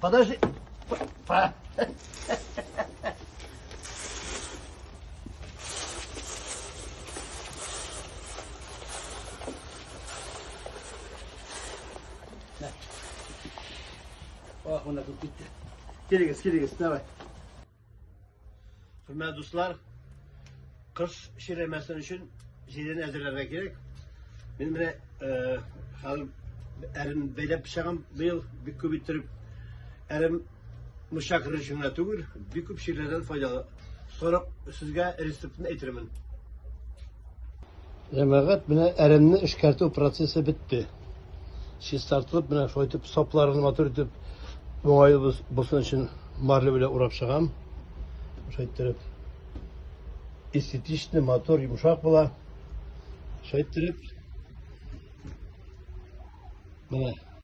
Подожди. Па. Ах, менә күп китте. Килегез, килегез, давай. Хөрмәтле дуслар, кыш чирләмәсен өчен җирен әзерләргә кирәк. Мин менә хәзер әрем бәйләп чыгам быел бик күп иттереп. Әрем моча керер өчен генә түгел, бик күп чирләрдән файдалы. Сорап сезгә рецептын әйтермен. Җәмәгать, менә әремне эшкәртү процессы бетте. Чистартылып, менә шулай итеп сапларын матур итеп уңайлы булсын өчен марля белән урап чыгам. Шулай иттереп эстетичный, матур, йомшак була. Шулай иттереп менә.